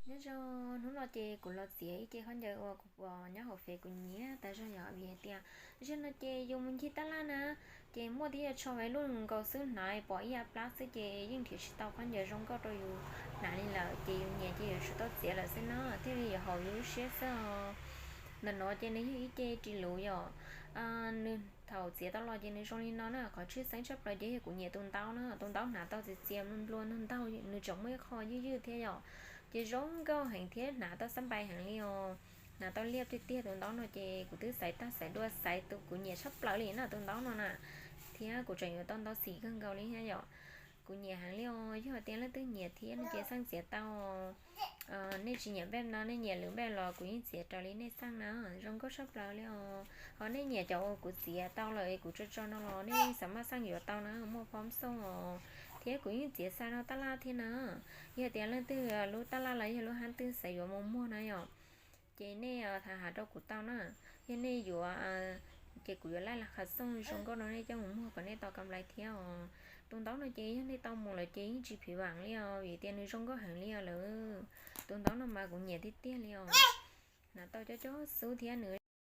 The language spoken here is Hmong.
Nyob zoo, hnub no ces kuv los txiav ib ce khaub ncaws uas kuv pom nyob hauv Fev kuv nyiam tas zog yom, vim hais tias zaum no ces yus mus ncig tab laj na, ces muaj tib co tsho ib lub nkaus xwb hnav pom ib yav plab xwb ces yeej nrhiav tsis tau khaub ncaws zoo nkauj rau yus hnav li lawm, ces yus nyiam ces yus tsuas tau txiav lawm xwb na, thiaj li yuav haum yus lub siab xwb os. Ntawm no ces nws yog ib ce ris luv yom. Nws thaum txiav tau los ces nws zoo li no na, qhov tshwj xeeb tshaj plaws ces yog kuv nyiam tus ntaub na, tus ntaub hnav tau txias txias nplua nplua ntaug ntaug, nws tseem muaj ib qho ywj ywj thiab yom, ces zoo nkauj heev thiab hnav tau xab npais heev li os. Hnav tau liaj tiag tiag tus ntaub no ces kuv twb xaiv tag xaiv dua xaiv tus kuv nyiam tshaj plaws li na tus ntaub no na, thiab kuv tseem yuav tau ntau xim kawg nkaus li thiab yom. Kuv nyiam heev li os, yog tias leej twg nyiam thiab no ces xeej txiav tau. Nej tsis nyiam npej no, nej nyiam lwm npej los kuv yeej txiav raws li nej xeej na, zoo nkauj tshaj plaws li os. Ho nej nyiam cov uas kuv txiav tau lawm kuv tso tso no los nej xav maj xeej yuav tau na, muaj phob xoj os. Thiab kuv yeej txiav xa rau tab laj thiab na. Yog tias leej twg lub tab laj los yog lub hab twg xav yuav mus muag na yom, ces nej tham has rau kuv tau na. Yog nej yuav, ces kuv yuav laij las qhas xooj zoo nkauj rau nej coj mus muag kom nej tau kam lais thiab os. Tus ntaub no ces yog nej tau mus lawm ces yeej tsis phiv vam li os, vim tias nws zoo nkauj heev li os lawm. Tus ntaub no mas kuv nyiam tiag tiag li os. Hnav tau coob coob xwb thiab nws